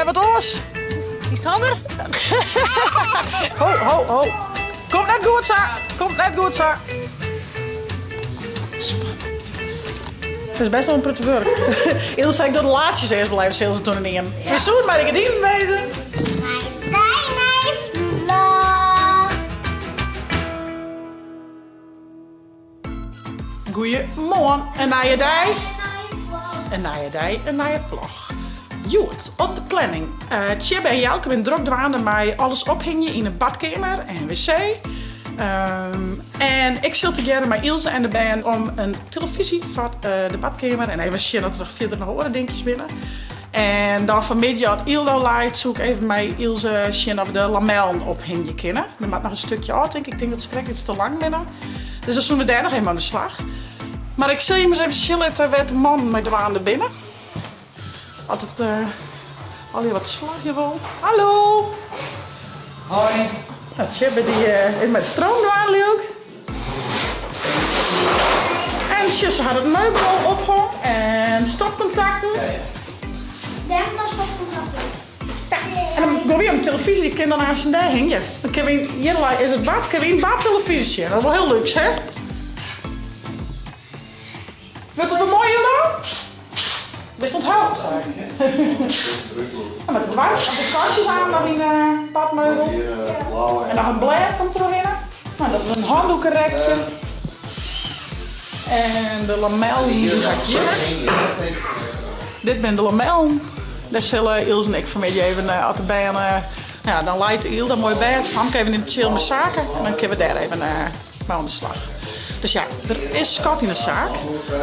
Wer wat oars. Is it honger? Ho, ho, ho. Komt net goed sa. Komt net goed sa. Spannend. It is best wol in protte wurk. Ilse sei ik doch de laadsjes earst wol even sil se toen in. We soenen by de gerdinen wêze. Goeiemoarn, in nije dei. In nije dei, in nije vlog. Hjoed op de planning. Tsjibbe en Jelke binne drok dwaande mei alles ophingje yn de badkeamer en wc. En ik sil tegearre mei Ilse en de bern om in telefyzje foar de badkeamer en even sjen oft der noch fierder noch oare dinkjes binne. En dan fanmiddei as Yldo leit, soe ik even mei Ilse sjen oft we de lamellen ophingje kinne. Der moat noch in stukje ôf, tink ik. Ik tink dat se krekt iets te lang binne. Dus dan soene we dêr noch even oan de slach. Mar ik sil jim ris even sjen litte wêr't de mannen mei dwaande binne. As it allegear wat slagje wol. Hallo! Hoi. Nou, Tjibbe dy is mei de stroom dwaande, leau ik. En sjoch, se hat it meubel al ophong en stopkontakten. Dêr dan stopkontakten. Ja, en dan gean wy om de telefyzje, dy kin dan aanst dêr hingje. Dan kinne we yn, hjir is it bad, kinne we yn it bad telefyzje sjen. Dat is wol hiel lúks, hè? Wurdt it wol moai, Jillo? Bist oan it helpen, sei ik. En met de dwars, de kastjes aan nog yn de badmeubel. En noch in blêd komt trochhinne. Nou, dat is in handdoekenrekje. En de lamellen die ha ik hjir. Dit binne de lamellen. Dêr sille Ilse en ik fanmiddei even, as de bern, ja, dan leit Ylda moai op bêd, Famke even yn de tsjil mei saken. En dan kinne we dêr even mei oan de slach. Dus ja, der is skat yn 'e saak.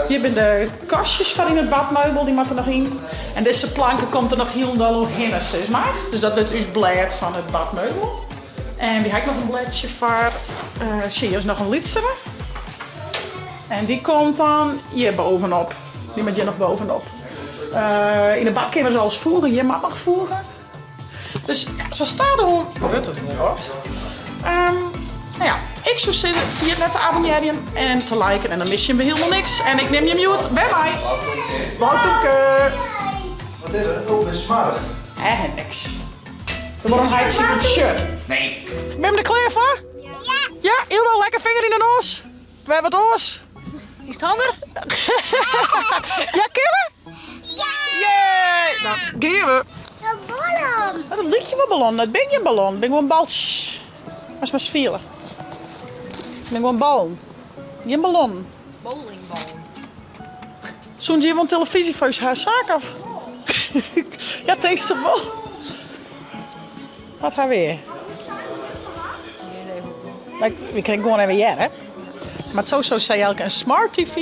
Hjir binne de kastjes foar yn it badmeubel, dy moatte noch yn. En dizze planke komt der noch hielendal oerhinne, sis mar. Dus dat wurdt ús blêd fan it badmeubel. En dy ha ik noch in bledsje foar. Sjoch, hjir is noch in lytsere. En dy komt dan hjir bovenop. Dy moat hjir noch bovenop. Yn 'e badkeamer is alles foege, hjir moat noch foege. Dus ja, sa stadichoan wurdt it wol wat. No ja, ik soe sizze, ferjit net te abonnearjen en te liken en dan mis jim hielendal niks. En ik nim jim hjoed wer mei. Wouterke! Wat is er? Oh, ik ben smoarch. Echt niks. Dan wol hy syn shirt. Nee. Ben je der klear foar? Ja. Ja, Yldo, lekker finger yn de noas. Wer wat oars. Is it honger? Ja, kinne we? Ja! Yay! Dan gean we. Een ballon. Dat liket wol ballon, it binne gjin ballon, it binne gewoan baltsjes. Moatst mar ris fiele. It binne gewoan ballen. Gjin ballonnen. Bowlingballen. Soene jim wol in telefyzje foar ús har saak of? Ja, tinkst it wol? Wat ha we hjir? Wy kinne gewoan even hearre. Mar sowieso sei Jelke in smart TV,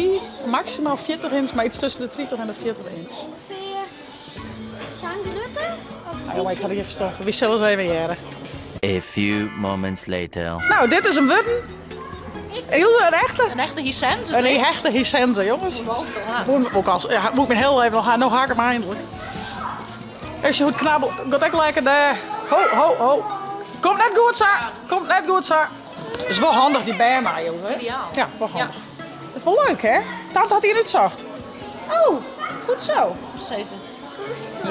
maksimaal 40 inch, mar iets tusken de 30 en de 40 inch. Ongeveer zo'n grutte? Ah, jonge, ik ha der gjin ferstân fan. Wy sille ris even hearre. A few moments later. Nou, dit is 'm wurden. Ilse, in echte? In echte Hisense. In echte Hisense, jonges. Ook al, ja, moet ik me heel even nog gaan. Nou ha ik hem eindelijk. Even goed knabbel. Gaat ek lekker dêr. Ho, ho, ho. Komt net goed sa. Komt net goed sa. Is wol handich dy bern mei, Ilse. Ideaal. Ja, wol handich. Dat is wol leuk, hè? Tante hat hjir útsocht. Oh, goed zo, sei se.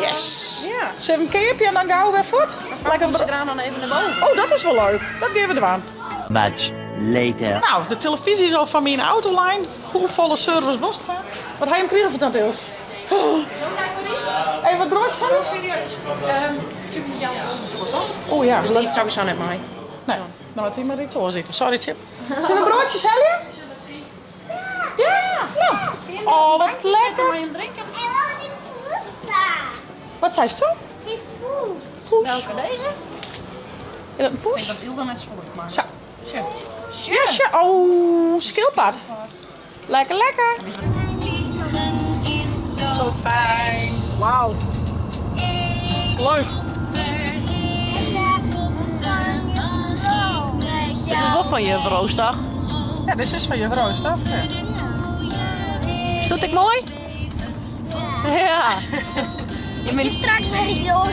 Yes. Ja. Sille we 'm keapje en dan gau wer fuort? Lekker de kraan dan even nei boven. Oh, dat is wol leuk. Dat gean we dwaan. Much later. Nou, de telefyzje is al foar myn auto lein. Hoefolle service wolst ha? Wat ha je 'm krigen fan tante Ils? Even wat broadsjes hawwe? Serieus. Tsjip moat jou it fuort, toch? Oh ja. Dus dy yt sowieso net mei. Nee, dan moat hy mar iets oars ite. Sorry, Tsjip. Sille we broadsjes helje? Ja! Nou. Oh, wat lekker. Mei him drinken. En wil die poes Wat seist do? Die poes. Poes. Welke deze? Is dat in poes? Ik denk dat Ilda net zo goed maakt. Zo. Sjoch. Ja, sjoch. Oh, skilpad. Lekker, lekker. Zo fijn. Wauw. Leuk. Het is wol fan juf Roos, toch? Ja, dit is fan juf Roos, toch? Ja. Is dat ek moai? Ja. Je bent straks weer iets oor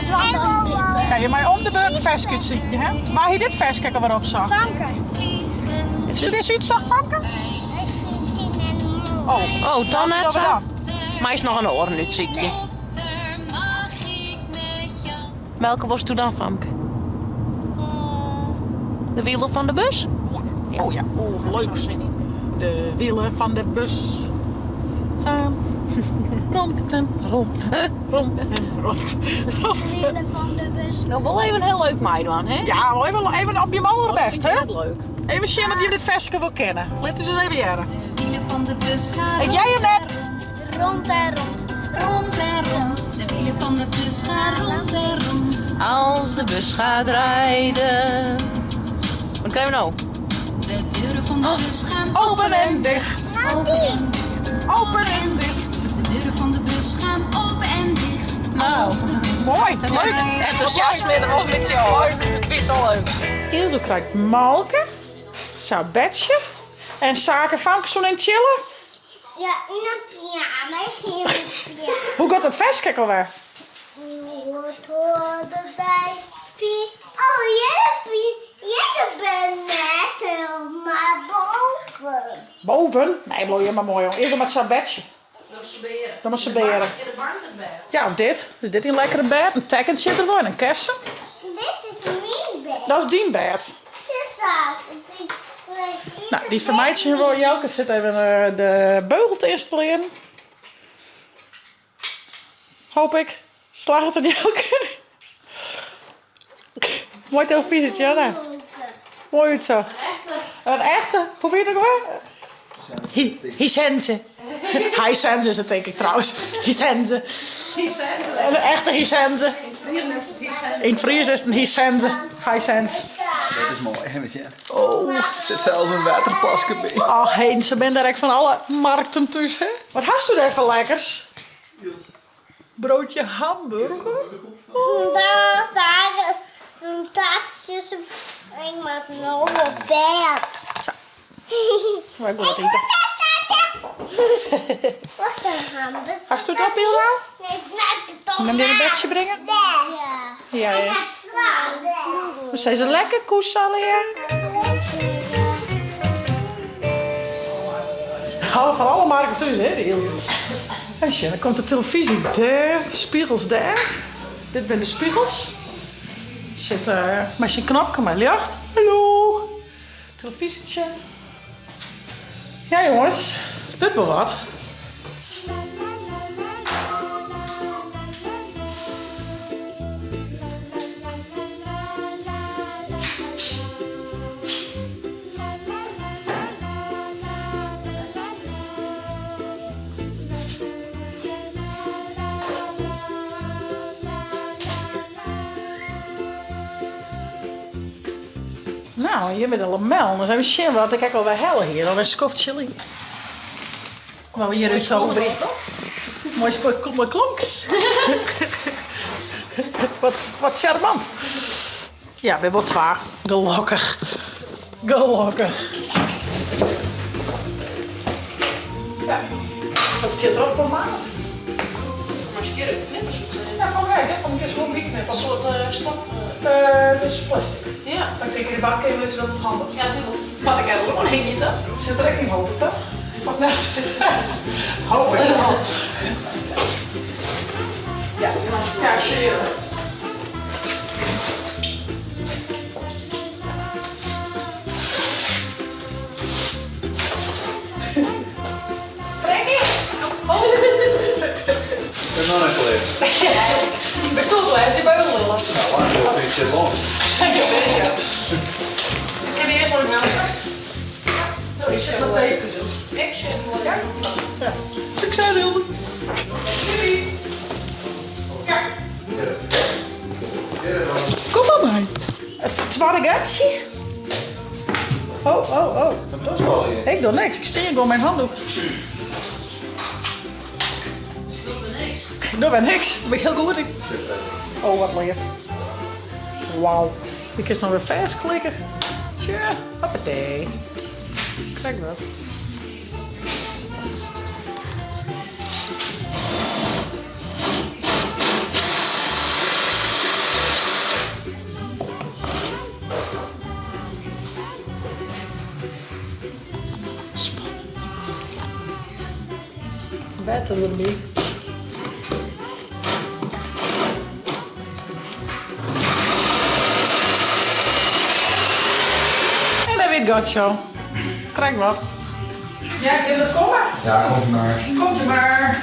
Ja, je mei om de beurt in ferske útsykje, hè? Wa hie dit ferske ek alwer opsocht? Famke. Is dit útsocht, Famke? Oh, Oh, dan net Wat sa. dan? Meist noch in oaren útsykje. Welke wolst do dan, famke? De wielen fan de bus? Ja. Oh ja, oh, leuk. De wielen fan de bus gaan rond en rond, rond en rond. De wielen fan de bus. No wol even hiel leuk meidwaan, hè? Ja, wol even, even op je allerbest, hè? Leuk. Even sjen of je dit ferske wol kenne. Lit ús ris even hearre. De wielen fan de bus gaan Ik hear jim net. Rond en rond. rond en rond. De wielen fan de bus gaan rond en rond. Als de bus gaat rijden. Wat krijgen we nou? De deuren van de bus gaan Open en dicht. open en dicht. Open en dicht. De deuren van de bus gaan open en dicht. Nou. Als de bus Mooi, leuk. Enthousiasme erop met jou. Het is al leuk. Ildo krijgt Malke, Sabetje en Sake Famke zo'n en chillen. Ja, in een pyjama. In een pyjama. Hoe gaat dat ferske ek alwer? Wat hoorde bij Pie? Oh, jij, Pie, jij bent net helemaal boven. Boven? Nee, bloei je maar mooi, jong. Eerst maar het Sabetje. Dan maar saberen. Ja, of dit. Is dit een lekkere bed? Een tekkentje ervoor en een kersen. Dit is mijn bed. Dat is dien bed. Zussa, Nou, die vermijdt je wel. Jelke zit even de beugel te installeren. Hoop ik. Slaagt het Jelke? Mooi televisietje, hè? Mooi uit zo. Een echte. Hoe vind je het ook alweer? Hisense. Hisense is het denk ik trouwens. Hisense. Een echte Hisense. In het Fries is het een Hisense. Hisense. Dat is mooi, hè, weet je. Oh, er zit zelfs een wetterpaske bij. Ach, heen, ze ben daar echt van alle markten tussen. Wat hast u daar voor lekkers? Broodje hamburger? Daar zagen een taartje. Ik maak nou op bed. Zo. Maar ik wil wat eten. Wat is een hamburger? Hast u dat, Bilda? Nee, het Zullen we hem dit een bedje brengen? Ja. Ja, ja. We zijn ze lekker koes alweer. Halen van alle markten tussen, hè, die Ilja. En shit, dan komt de televisie daar, spiegels daar. Dit zijn de spiegels. Zit met zijn knopje, maar licht. Hallo. Televisietje. Ja jongens, dit wel wat. Nou, hier met een lamel. Dan zijn we shit wat. Ik kijk al bij helle hier. Alweer skoft chili. Kom maar hier uit zo. Mooi spul, mooi klonks. Wat, wat charmant. Ja, we worden waar. Gelukkig. Gelukkig. Ja. Wat zit erop, kom maar. Ja, van mij, hè? Van een keer zo'n weekend. Een soort stof. Het is plastic. Ja. Maar ik denk in de bank even is dat het handigst. Ja, tuurlijk. Maar ik heb er ook niet, toch? Het zit er echt niet hoop ik toch? Wat net? hoop ik wel. Ja, ja, share. Trek je? Ik ben nog niet geleerd. Ik ben stoel, hè? Is die beugel wel lastig? Nou, lang wil ik zit lang. Kan je eerst wel helpen? Ja, ik zit nog tegen. Ik zit wel. Ja. Succes, Ilse. Doei. Ja. Kom maar maar. Het tweede gatje. Oh, oh, oh. Dat is wel hier. Ik doe niks. Ik steek gewoon mijn handdoek. Ik doe weer niks. Ik ben heel goed. in. Oh, wat lief. Wauw. Ik kan nog weer vers klikken. Tja, hoppatee. Kijk wat. Spannend. Better than me. Gotjo. Krekt wat. Ja, kin dat komme? Ja, komt maar. Komt maar.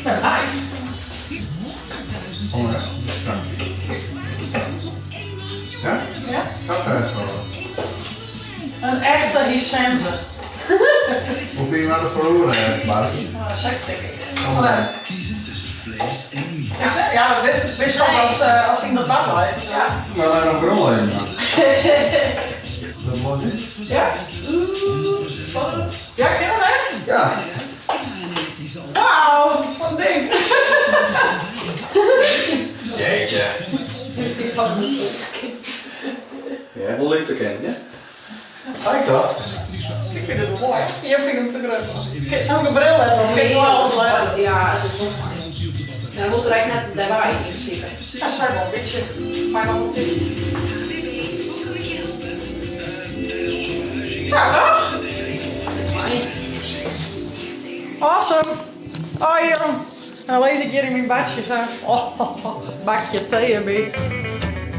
Ja, Ja? Ja? Dat is wel. Een echte Hisense. Hoe vind je nou de verloren, Mark? Seks, denk ik. Ja, dat wist, wist je al als, als ik dat bad was. Ja. Maar daar nog rol in. Dat mooi niet. Ja? Oeh, spannend. Ja, ken je dat echt? Ja. Wauw, wat een ding. Jeetje. Ja, wel iets herkennen, ja? Lijkt dat? Ik vind het mooi. Je vindt hem te groot. Zou ik een bril hebben? Ik wel alles leuk. Ja, dat is wel fijn. Ja, dat moet er eigenlijk net daarbij in principe. Ja, zou ik wel een beetje. Maar nog een tip. Zo, toch? Awesome. Oh, jong. En dan lees ik hier in mijn badje zo. Oh, bakje thee erbij.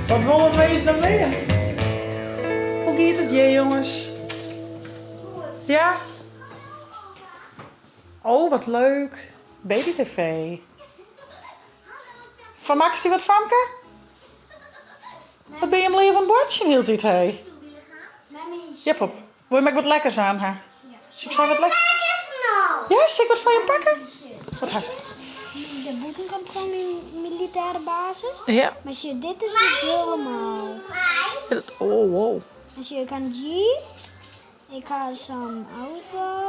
Wat wil het wezen dan weer? Hoe gaat het hier, jongens? Ja? Oh, wat leuk. Baby tv. Van Max die wat Famke? Wat ben je hem leer van bordje hield hij het, hé? Ja, pop. Wil je me ook wat lekkers aan, hè? Zal ik zo wat lekkers? nou. Ja, zal ik wat van je pakken? Wat haast? De boekenkant van mijn militaire basis. Ja. Maar zie je, dit is het helemaal. Oh, wow. Dus je kan jeep, ik kan zo'n auto,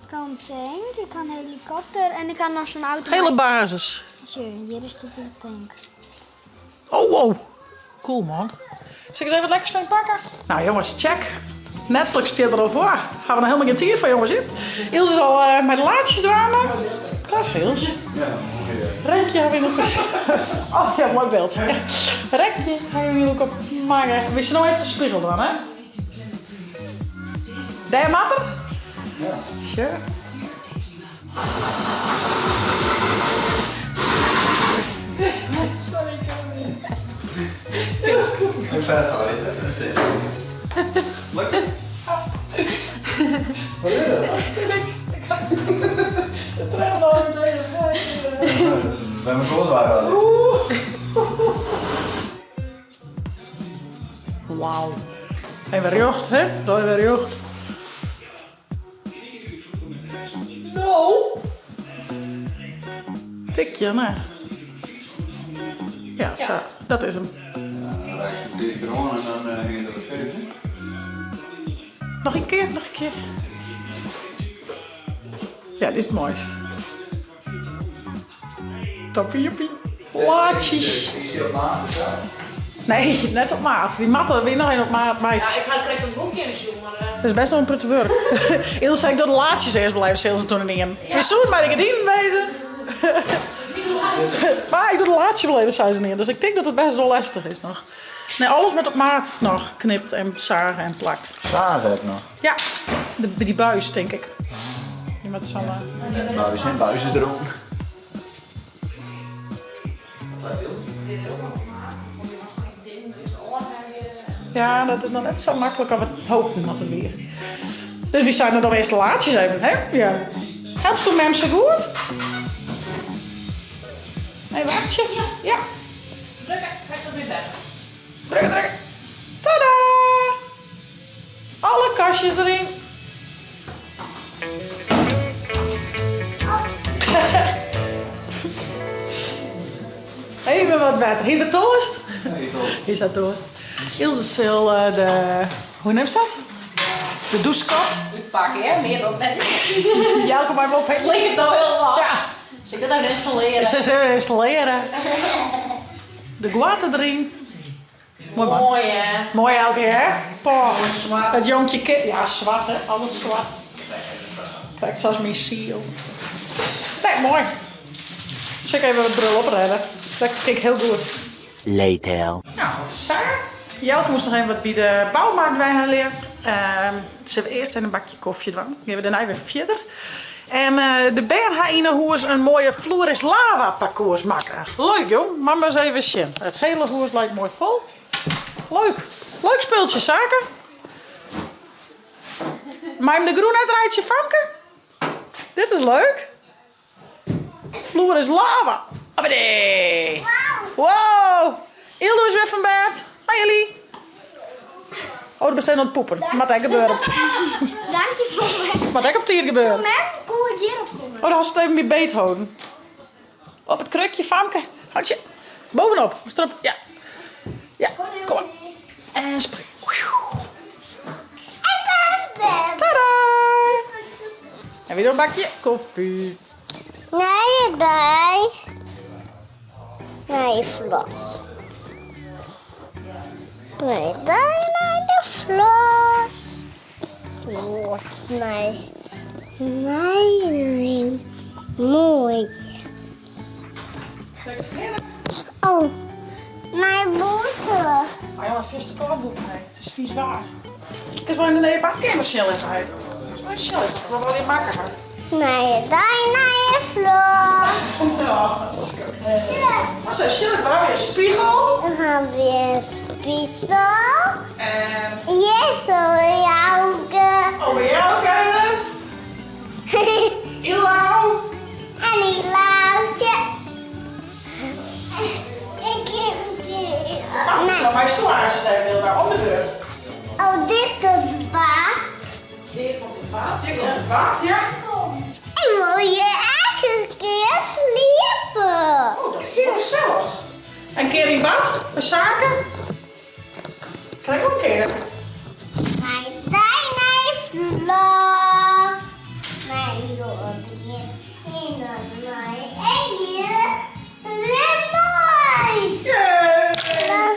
ik kan een tank, ik kan een helikopter en ik kan nog zo'n auto. Hele basis. Zie je, hier is de tank. Oh, wow. Cool, man. Zal ik eens even wat lekkers van je pakken? Nou, jongens, check. Netflix staat er al voor. Gaan we nog helemaal geen tier van, jongens. In. Ilse is al met de laadjes dwanen. Klasse, Ilse. Ja, Rekje hebben we nog eens. Oh ja, mooi beeld. Ja. Rekje gaan we ook op maken. Wist je nou even de spiegel dan, hè? Daar matter? Ja. Sure. Ik vasthouden, dit is het. Lukt het? Wat is dat? Niks. Ik had de trein al meteen. Bij mijn grootvader. Wauw. Even recht, hè? Dat weer recht. No. Tikje, hè? Ja, zo. Dat is hem. Ja, dan raak je het tegen en dan ging het op het feest. Nog een keer, nog een keer. Ja, dit is het mooist. Toppie, joppie. Laatjes. Is die op maat? Ja. Nee, net op maat. Die matten weer nog een op maat, meid. Ja, ik ga direct een boekje in zoeken, maar... Dat is best wel een prutte werk. Ilse zei ik dat de laatjes eerst blijven stil toen in. We zoen bij de gardinen bezig. Maar ik doe de laatje wel even, zei ze niet. Dus ik denk dat het best wel lastig is nog. Nee, alles met op maat nog knipt en zagen en plakt. Zagen heb ik nog. Ja, die buis denk ik. Die met zo'n... Buis en buis is erom. Ja, dat is nog net zo makkelijk als het hopen dat het weer. Dus wie zijn er dan eerst de laatjes even, hè? Ja. Helpt ze hem zo goed? Hé, wacht je? Ja. Drukken, ga ik zo weer bellen. Drukken, drukken. Tada! Alle kastjes erin. Even wat beter. Hier de toast. Nee, toch. Hier staat toast. Ilse zal de... Hoe noemt ze dat? De douchekop. Ik pak, hè? Meer dan net. Jouw komt maar op. Lijkt het nou helemaal. Ja. Dus ik dat nou installeren. Ze zijn installeren. De guaten erin. Mooi man. Mooi, hè? Mooi elke keer, hè? Poh, dat jonkje kind. Ja, zwart, hè? Alles zwart. Kijk, zoals mijn ziel. Nee, mooi. Zal ik even wat bril opredden? Dat vind ik heel goed. Later. Nou, Saar. Jelke moest nog even wat bij de bouwmarkt bij haar leren. Ze hebben eerst een bakje koffie gedaan. Dan gaan we daarna weer verder. En de BNH hoe is een mooie Floris Lava parcours maken. Leuk jong, maar maar eens even zien. Het hele hoers lijkt mooi vol. Leuk. Leuk spultsje, Sake. Mei him de grûn uitreitsje, famke? Dit is leuk. Vloer is lava. Hoppatee. Wow. Ildo is wer fan bêd. Hoi jullie. Oh, do bist even oan it poepen. Moat ek gebeure. Dank je voor mij. Moat ek op tiid gebeure. Mem, koe ik hjirop komme? Oh, dan hast it even by beet holden. Op it krukje, famke. Houd je. Bovenop. Moatst derop. Ja. Ja, kom mar. En spring. Tada! En wer in bakje koffie. Nije dei. Nije vlog. Nije dei, nije vlog. Nee. Nee, nee. Moai. Oh, mijn boete. Oh jongen, vis de kofboek. Nee, it is fies waar. Kinst wol yn de nije badkeamer sjen litte, heit. Kinst wol sjen litte, wat we allegear makke ha. Nije dei, nije vlog. Maar zo, sjen, we hawwe in spegel. We hawwe in spegel. En Yes, Jouke. oh, Jouke. Ilau. En Ilautje. Nou, dan meist do aanst Wilda, om de beurt. Oh, dit komt bad. Dit komt it bad, hjir komt it bad, ja. Ik wil hier echt een keer sliepen. Oh, dat is wel gesellich. In kear yn bad, by Sake. Krij ik ook in kear. Nije dei, nije vlog. Nije moai. Yeah!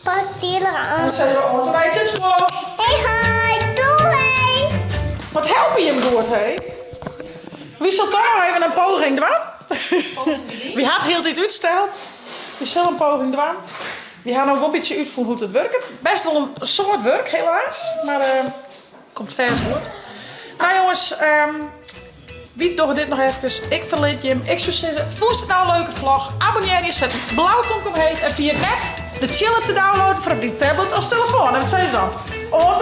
Pak die Dan eraan. sizze we oant de nije vlog. Hey, hoi, doei. Wat helpe jim goed, hé? Wy sille toch noch even in poging dwaan? Wy ha it hieltyd útsteld. Wy sille in poging dwaan. Wy ha no wol in bytsje útfûn hoe't it wurket. Bêst wol in soad wurk, helaas. Mar uh, komt fêst goed. Nou jonges, um, wy dogge dit noch efkes. Ik ferlit jim. Ik soe sizze, fûnst it no in leuke vlog? Abonnearje, set in blau tomke omheech en ferjit net de Tsjil app te downloaden foar op dyn tablet of telefoan. En wat sizze we dan? Oant.